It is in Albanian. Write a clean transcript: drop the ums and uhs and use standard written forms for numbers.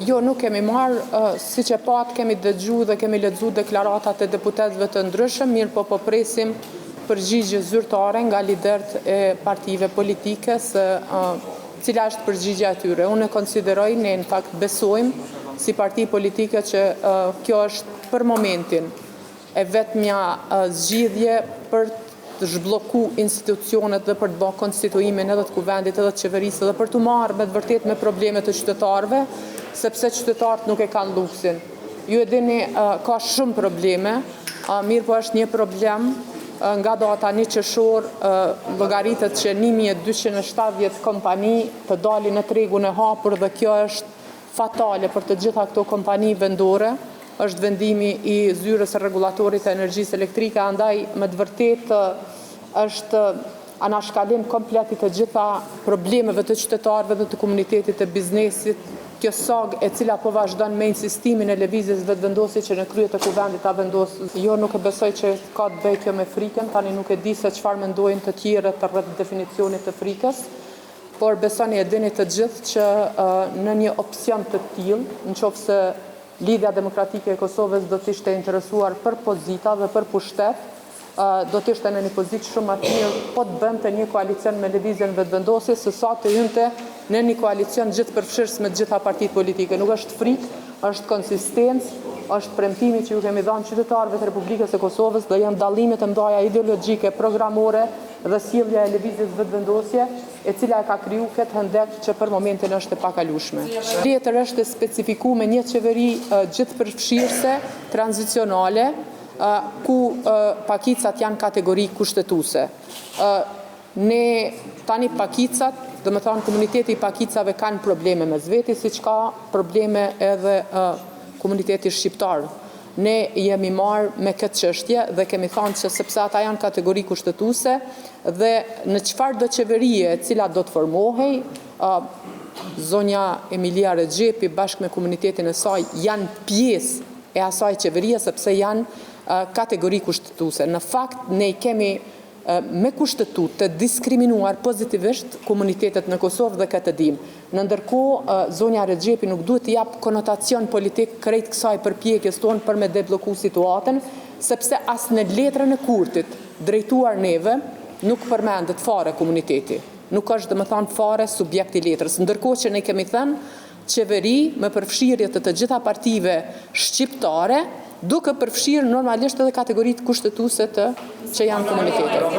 Jo, nuk kemi marrë, siç e patë kemi dëgju dhe kemi lexu deklaratat e deputetëve të ndryshëm, mirëpo po presim përgjigje zyrtare nga liderët e partive politike se cila është përgjigja e tyre. Unë e konsideroj, ne në fakt besojmë si parti politike që kjo është për momentin e vetmja zgjidhje për të zhblloku institucionet dhe për të bërë konstituimin edhe të kuvendit edhe të qeverisë dhe për t'u marrë me të vërtetë me problemet e qytetarëve, sepse qytetarët nuk e kanë luksin. Ju e dini, ka shumë probleme, mirëpo është një problem nga data 1 qershor llogaritet që 1270 kompani të dalin në tregun e hapur dhe kjo është fatale për të gjitha këto kompani vendore, është vendimi i zyrës së rregullatorit të energjisë elektrike, andaj me të vërtetë është anashkalim komplet i të gjitha problemeve të qytetarëve dhe të komunitetit të biznesit, kjo sagë e cila po vazhdon me insistimin e Lëvizjes Vetëvendosje që në krye të kuvendit ta vendosë. Jo, nuk e besoj që ka të bëjë kjo me frikën, tani nuk e di se çfarë mendojnë të tjerët rreth definicionit të frikës, por besoni e dini të gjithë që në një opsion të tillë, në qoftë se Lidhja Demokratike e Kosovës do të ishte interesuar për pozita dhe për pushtet, do të ishte në një pozitë shumë më të mirë po të bënte një koalicion me Lëvizjen Vetëvendosje se sa të hynte në një koalicion gjithëpërfshirës me të gjitha partitë politike. Nuk është frikë, është konsistencë, është premtimi që ju kemi dhënë qytetarëve të Republikës së Kosovës dhe janë dallimet e mëdha ideologjike, programore dhe sjellja e Lëvizjes Vetëvendosje, e cila e ka kriju këtë hendek që për momentin është e pakalueshme. Letër është e specifiku me një qeveri gjithëpërfshirëse, tranzicionale, ku pakicat janë kategori kushtetuese. Ne tani pakicat, domethënë komuniteti i pakicave kanë probleme mes veti, siç ka probleme edhe komuniteti shqiptar. Ne jemi marrë me këtë çështje dhe kemi thënë që sepse ata janë kategori kushtetuese dhe në çfarëdo qeverie e cila do të formohej, zonja Emilia Rexhepi bashkë me komunitetin e saj janë pjesë e asaj qeverie sepse janë kategori kushtetuese. Në fakt ne i kemi me kushtetutë të diskriminuar pozitivisht komunitetet në Kosovë dhe këtë e dimë. Në ndërkohë, zonja Rexhepi nuk duhet të jap konotacion politik krejt kësaj përpjekjes tonë për me debloku situatën, sepse as në letrën e Kurtit drejtuar neve nuk përmendet fare komuniteti. Nuk është domethënë fare subjekt i letrës. Ndërkohë që ne kemi thënë qeveri me përfshirje të të gjitha partive shqiptare, duke përfshirë normalisht edhe kategoritë kushtetuese të që janë komunitetet.